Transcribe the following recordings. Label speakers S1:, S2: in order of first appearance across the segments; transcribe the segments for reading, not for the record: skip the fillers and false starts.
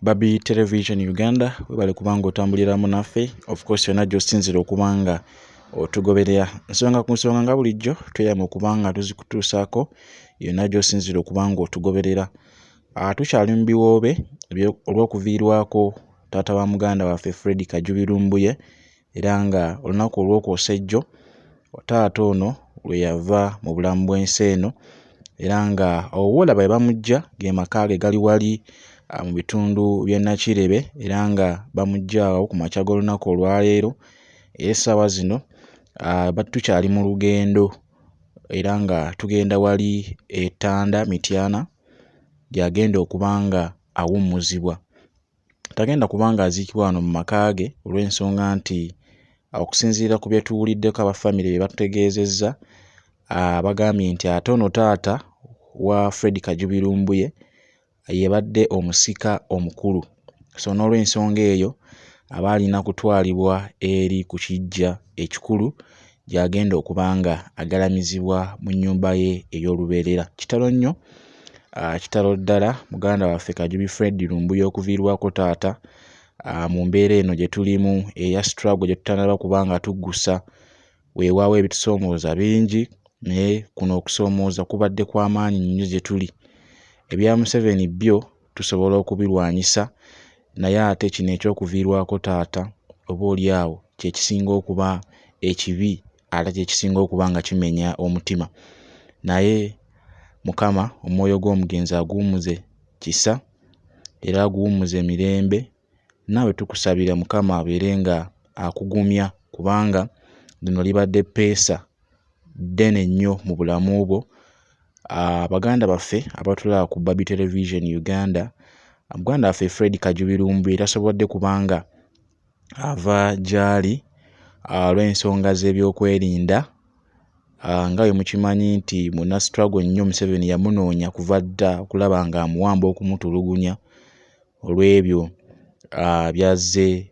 S1: Babi Television Uganda, webale kubanga otambuliramu naffe. Of course, yonna gy'osinzira okuba nga otugoberera nsonga ku nsonga, nga bulijjo tweyama okuba nga tuzikutuusaako yonna gy'osinzira okuba nga otugoberera. Tukyali mu biwoobe olw'okuviirwako taata wa muganda waffe Fred Kajubi Lumbuye, era nga olunaku olwokwosa ejjo taata ono lwe yava mu bulamu bw'ensi eno. Era nga owoolaba bwe bamuggya, ge maka ge gali wali mu bitundu by'e Nakirebe, era nga bamuggya awo ku makya g'olunaku olwaleero. Era essaawa zino tukyali mu lugendo era nga tugenda wali e Ttanda Mityana gy'agenda okuba nga awummuzibwa. Tagenda kuba nga aziikibwa wano mu maka ge olw'ensonga nti okusinziira ku bye tuwuliddeko aba famire bye batutegeezezza, bagambye nti ate ono taata wa Fred Kajubi Lumbuye yebadde omusika omukulu, so n'olw'ensonga eyo aba alina kutwalibwa eri ku kiggya ekikulu gy'agenda okuba nga agalamizibwa mu nnyumba ye ey'olubeerera. Kitalo nnyo, kitalo ddala, muganda waffe Kajubi Fred Lumbuye okuviirwako taata mu mbeera eno gye tulimu eya struggle gye tutannaba kuba nga tuggusa. Weewaawo ebitusoomooza bingi, naye kuno okusoomooza kubadde kwa maanyi nnyo gye tuli. Ebya Museveni byo tusobola okubirwanyisa, naye ate kino ekyokuviirwako taata oba oli awo kye kisinga okuba ekibi, ate kye kisinga okuba nga kimenya omutima. Naye Mukama omwoyo gw'omugenzi aguwummuze kisa era aguwummuze mirembe. Naawe tukusabira Mukama abeere nga akugumya, kubanga lino libadde ppeesa ddene nnyo mu bulamu bwo. Baganda baffe abatulaba ku Babi Television Uganda, muganda waffe Fred Kajubi Lumbuye tasobodde kubanga ava gy'ali olw'ensonga z'ebyokwerinda, nga bwe mukimanyi nti munna struggle nnyo Museveni yamunoonya kuva dda okulaba nga amuwamba okumutulugunya olw'ebyo by'azze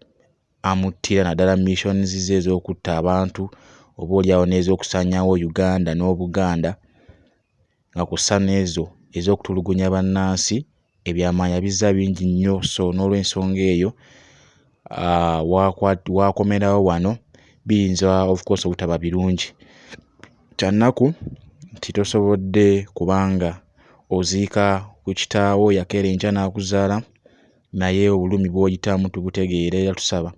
S1: amuttira, naddala missions ze ez'okutta abantu oba oliawo n'ez'okusaanyaawo Uganda n'Obuganda, nga kw'ossa n'ezo ez'okutulugunya bannansi. Ebyama yabizza bingi nnyo, so n'olw'ensonga eyo waakomerawo wano biyinza of course obutaba birungi. Kya nnaku nti tosobodde kubanga oziika ku kitaawo yakeera enkya n'akuzaala, naye obulumi bw'oyitamu tubutegeera era tusaba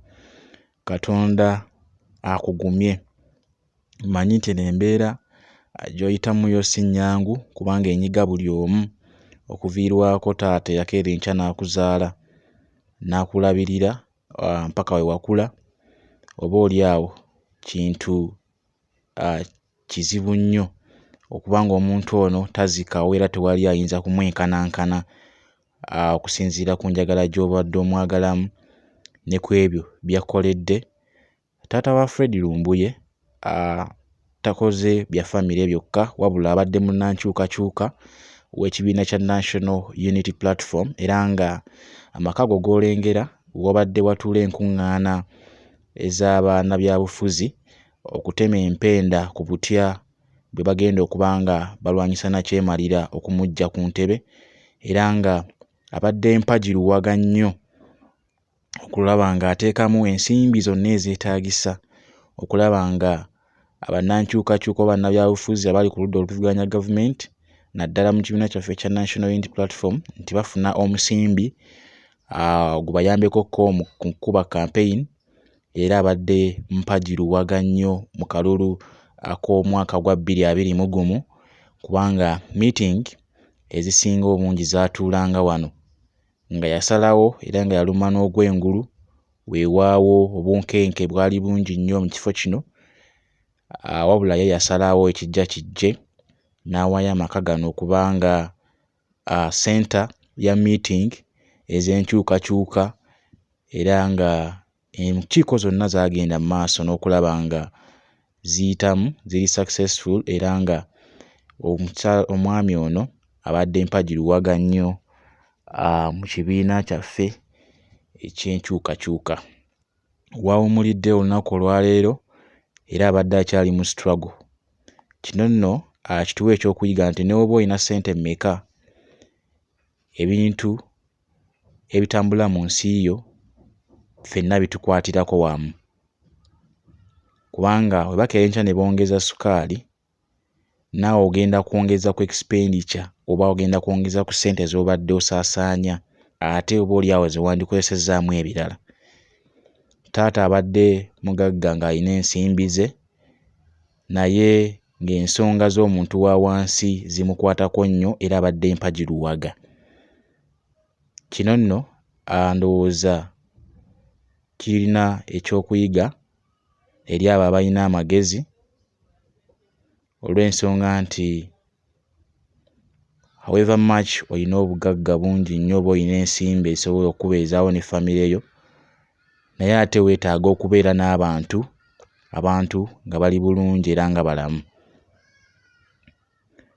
S1: Katonda akugumye. Mmanyi nti eno embeera gy'oyitamu yo si nnyangu, kubanga enyiga buli omu okuviirwako taata eyakeera enkya n'akuzaala n'akulabirira mpaka we wakula, oba oli awo kintu kizibu nnyo okuba nga omuntu ono tazikawo era tewali ayinza kumwenkanankana okusinziira ku njagala gy'obadde omwagalamu ne ku ebyo by'akkoledde. Taata wa Fred Lumbuye takoze bya famire byokka, wabula abadde munnankyukakyuka w'ekibiina kya National Unity Platform, era nga amaka ago g'olengera wabadde watuula enkuŋŋaana ez'abannabyabufuzi okutema empenda ku butya bwe bagenda okuba nga balwanyisa nakyemalira okumuggya ku ntebe, era nga abadde mpagi luwaga nnyo okulaba ng'ateekamu ensimbi zonna ezeetaagisa okulaba nga abannankyukakyuka oba bannabyabufuzi abali ku ludda oluvuganya gavumenti, naddala mu kibiina kyaffe ekya National Unity Platform, nti bafuna omusimbi gubayambekokko mu kukuba campaign. Era abadde mpagi luwaga nnyo mu kalulu ak'omwaka gwa 2021, kubanga meeting ezisinga obungi zaatuulanga wano, nga yasalawo era nga yaluma n'ogw'engulu. Weewaawo obunkenke bwali bungi nnyo mu kifo kino, wabula ye yasalawo ekijja kijje n'awaayo amaka gano okubanga center ya meeting ez'enkyukakyuka, era nga enkiiko zonna zaagenda mu maaso n'okulaba nga ziyitamu ziri successful. Era nga omwami ono abadde mpagi luwaga nnyo mu kibiina kyaffe eky'enkyukakyuka. Wawummulidde olunaku olwaleero era abadde akyali mu struggle. Kino nno kituwa ekyokuyiga nti ne bw'oba olina ssente mmeka, ebintu Ebitambula mu nsi yo ffenna bitukwatirako wamu, kubanga bwe bakeera enkya ne bongeza sukaali, naawe ogenda kwongeza ku expenditure oba ogenda kwongeza ku ssente z'obadde osaasaanya, ate oba oli awo ze wandikozesezzaamu ebirala. Taata abadde mugagga ng'alina ensimbi ze, naye ng'ensonga z'omuntu wa wansi zimukwatako nnyo era abadde mpagi luwaga. Kino nno ndowooza kirina ekyokuyiga eri abo abalina amagezi, olw'ensonga nti however much olina obugagga bungi nnyo oba olina ensimbi ezisobola okukubeezaawo ne famire yo, naye ate weetaaga okubeera n'abantu, abantu nga bali bulungi era nga balamu.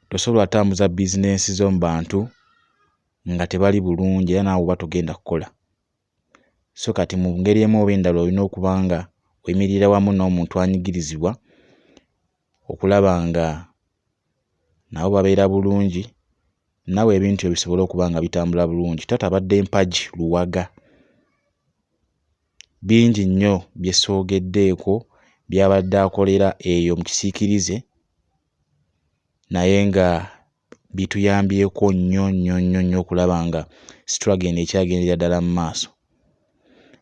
S1: Tosobola tambuza bizinensi zo mu bantu nga tebali bulungi, era naawe oba togenda kukola. So kati mu ngeri emu oba endala olina okuba nga oyimirira wamu n'omuntu anyigirizibwa okulaba nga nabo babeera bulungi, naawe ebintu ebyo bisobole okuba nga bitambula bulungi. Taata abadde mpagi luwaga. Bingi nnyo bye soogeddeeko by'abadde akolera eyo mu kisiikirize, naye nga bituyambyeko nnyo nnyo nnyo nnyo okulaba nga struggle eno ekyagendera ddala mu maaso.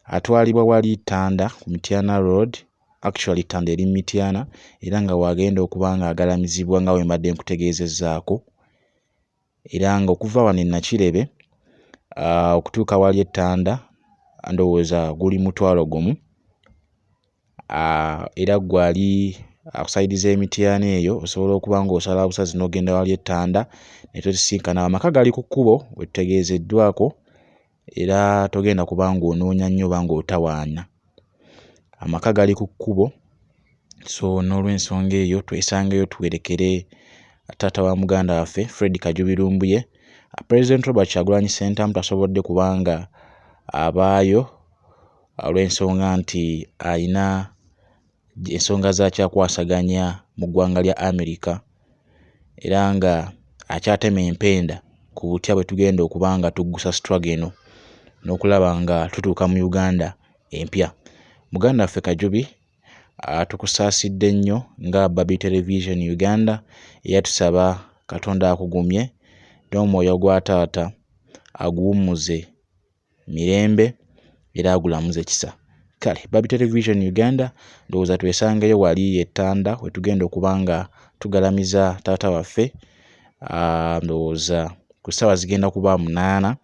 S1: Atwalibwa wali Ttanda ku Mityana Road, actually Ttanda eri Mityana, era nga w'agenda okuba nga agalamizibwa nga bwe mbadde nkutegeezezzaako, era nga okuva wano e Nakirebe okutuuka wali e Ttanda ndowooza guli 10,000. Era ggwe ali ku sayidi z'e Mityana eyo osobola okuba ng'osala busazi n'ogenda wali e Ttanda ne tusisinkana. Amaka gali ku kkubo we tutegeezeddwako, era togenda kuba ng'onoonya nnyo oba ng'otawaana. Amaka gali ku kkubo, so n'olw'ensonga eyo twesangeyo tuwerekere taata wa muganda waffe Fred Kajubi Lumbuye. President Robert Kyagulanyi Ssentamu tasobodde kubanga abaayo olw'ensonga nti alina ensonga z'akyakwasaganya mu ggwanga lya America, era nga akyatema empenda ku butya bwe tugenda okuba nga tuggusa struggle eno n'okulaba nga tutuuka mu Uganda empya. Muganda waffe Kajubi, tukusaasidde nnyo nga Barbie Television Uganda, era tusaba Katonda akugumye n'omwoyo gwa taata aguwummuze mirembe era agulamuze kisa. Kale Barbie Television Uganda, ndowooza twesangeyo wali e Ttanda we tugenda okuba nga tugalamiza taata waffe. Ndowooza ku ssaawa zigenda kuba 8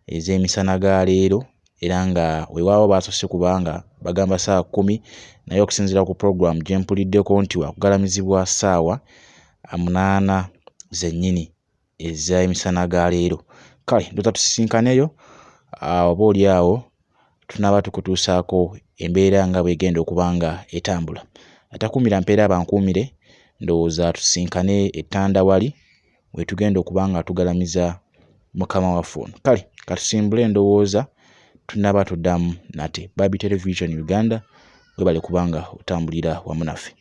S1: ez'emisana ga leero, era nga weewaawo baasoose kubanga bagamba ssaawa 10, naye okusinziira ku program gye mpuliddeko nti wakugalamizibwa ssaawa 8 zennyini ez'emisana ga leero. Kale ndowooza tusisinkaneyo, oba oli awo tunaaba tukutuusaako embeera nga bw'egenda okuba nga etambula. Atakuumira mpeera bankuumire, ndowooza tusisinkane e Ttanda wali we tugenda okuba nga tugalamiza mukama waffe ono. Kale katusimbule endowooza tunaaba tuddamu nate. Barbie Television Uganda, webale kubanga otambulira wamu naffe.